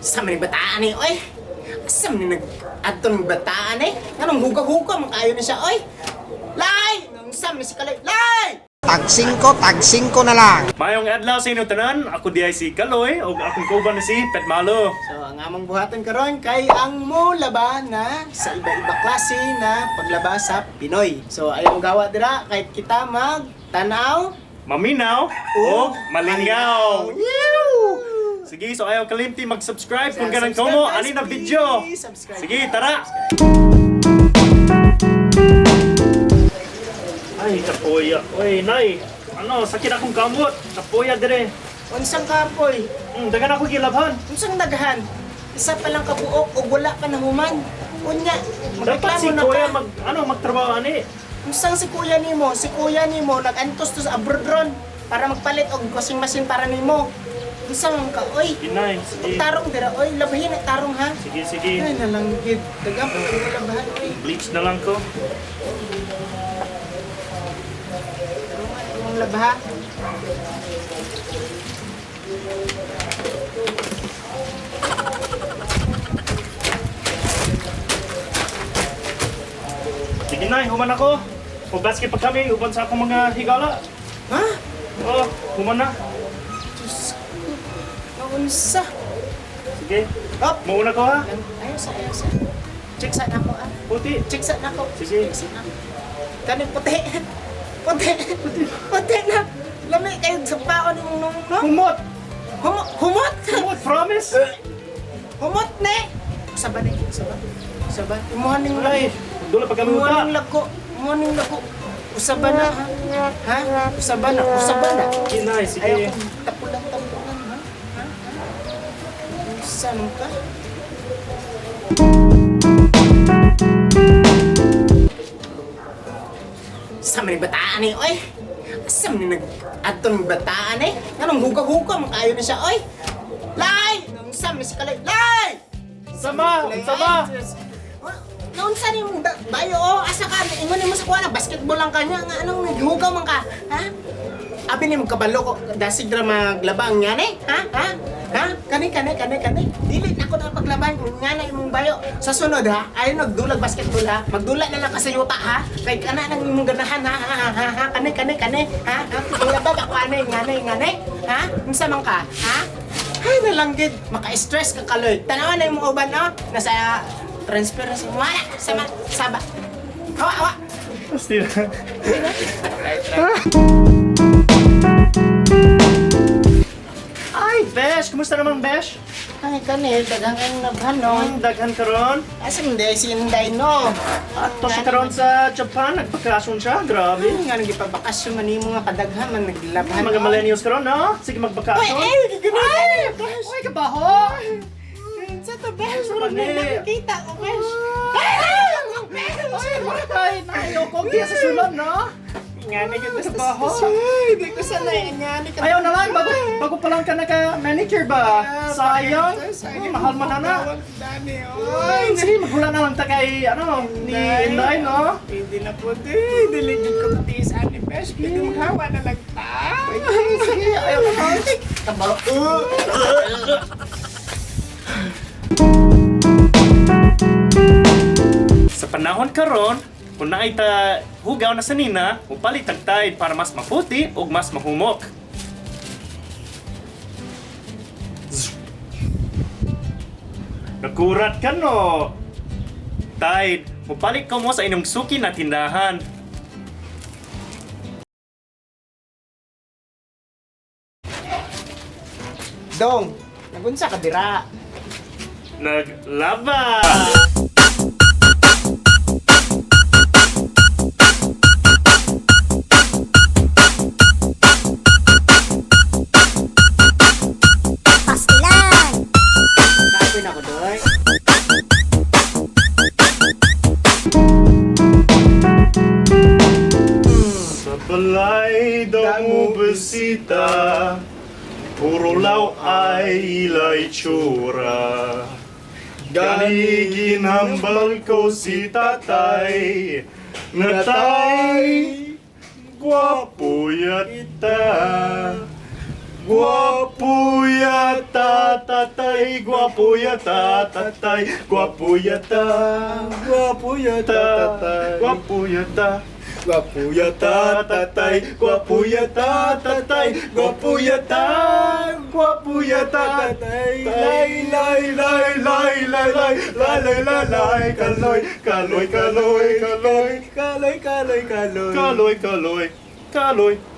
Sa man bataan eh, oy. Asa man nag adto ng bataan eh? Nganong huga-huga man kaayo ni siya, oy. Lay! Nang sa man si Kalay. Lay! Tag 5, tag 5 na lang. Mayong adlaw sa inyong tanan, ako diay si Kaloy ug akong kauban na si Petmalo. So ang among buhaton karon kay ang molaba na sa iba-iba klase na paglaba sa Pinoy. So ayaw mo gawa dira kahit kita mag tanaw Maminaw ug malingaw. Yew! Sige, so ayaw kalimti mag-subscribe kung ganang Subscribe, ko mo guys, ani na please. video. Subscribe. Sige, tara. Ay, kapoya. Oy, nay. Ano, sakit akong kamot. Kapoya dire. Unsang kapoy? Dagan ako gilabhan. Unsang daghan? Isa pa lang kabuok ug wala pa nahuman. Unya, Dapat si magreklamo na Kuya ka. mag ano magtrabaho ani. Unsang si kuya nimo? Si kuya nimo nag-antos to sa abroad ron para magpalit og washing machine para nimo. Unsang ka oy? Inay, sige. Tarong dira oy, labahin na tarong ha. Sige, sige. Ay nalang gid. Daghang pa kay labahan oy. Bleach na lang ko. Tarungan imong labaha. Sige, nay, human ako. Pag-basket pa kami, uban sa akong mga higala. Ha? Oh, human na. Diyos ko. Naunsa. Sige. Op. Mauna ko ha. Ayaw sa, ayaw sa. Check sa nako ah. Puti. Check sa nako. Sige. Check sa nako. Kaning puti. Puti. Puti na. Lami kayo sa paon imong nung no? Humot! Humot. Humot. Humot, promise! Humot ne. Usaba na usaba. Usaba. Imuha ning Ay, dula pa kami Imuha uta. ning lako. Imuha ning lako. Usaba na ha. Ha? Usaba na. Usaba na. Sige, nay, sige. Ayaw kong tapulang-tapulan ha. Ha? Saan ka? Sa man bataan eh, oy! Asa man nag adto ng bataan eh? Nganong huga-huga man kaayo ni siya, oy! Lay! Nang sa man si Kalay, lay! Sama! Sama! Naunsa ni mong bayo oh, asa ka ingon nimo sa kuha na basketball lang kanya nga anong naghugaw man ka, ha? Abi ni mo kabalo ko dasig ra maglabang nga ni, ha? Ha? Ha? Kani kani kani kani. Dili na ako na paglaban kung nga na imong bayo. Sa sunod ha, ayo nagdulag basketball ha. Magdula na lang ka sa yuta ha. Kay kana nang imong ganahan ha ha ha ha, ha. Kani kani kani ha? Ha? Maglaba ba ko ani nga ni nga ni? Ha? Unsa man ka? Ha? Ay, nalanggid. Maka-stress ka kaloy. Tanawa na yung mga uban, no? Nasa transfer na sa wala. Sama, saba. Hawa, hawa. Pasti na. Ay, Besh! Kumusta naman, Besh? Ay, kani, daghang kang nabhanon. Ang daghan karon. Asa hindi, si Inday, no? Ato siya karon sa Japan, nagbakasyon siya. Grabe. Ay, nga nang gipabakasyon man nimo nga kadaghan man naglabhan. Mga millennials karon, no? Sige, Ay, magbakasyon. ay, gano'n. Ay, Besh. Uy, kabaho! Sa to, Besh. Murag na Mali. nakikita ko, Besh. Ay, ay, Besh. Ay, ay, nayoko. Di sa sulod, no? Nga na yun. Kabaho. Ay, di ko sanay. Nga ni ka. Ayaw na lang, bago, bago pa lang ka naka-manicure ba? Sayang. Sayang. Mahal man na na. Dani, Ay, sige, maghula na lang ta kay, ano, ni Inday, no? Hindi na po, di. Dili jud ko katiis ani Besh. Pwede maghawa na lang ta. Sige, ayaw na lang. Kabaho. Sa panahon karon, kung naay ta hugaw na sanina, upalit tag Tide para mas maputi ug mas mahumok. Nakurat ka no. Tide, mupalit ko mo sa inyong suki na tindahan. Dong, nagunsa ka dira. Naglaba! Pastilan! Kapoy na ko, doy. Sa balay daw besita, puro law ay ilay tsura. Gani ginhambal ko si tatay, natay, gwapo yata, gwapo. Gwapo yata, tatay. Gwapo yata, tatay. Gwapo yata. Gwapo yata, tatay. Gwapo yata. Gwapo yata, tatay. Gwapo yata, tatay. Gwapo yata. Gwapo yata, Tatay. Lay, lay, lay, lay, lay, lay, lay, lay, lay, lay, kaloy, kaloy, kaloy, kaloy, Kaloy, kaloy, kaloy. kaloy, kaloy, kaloy.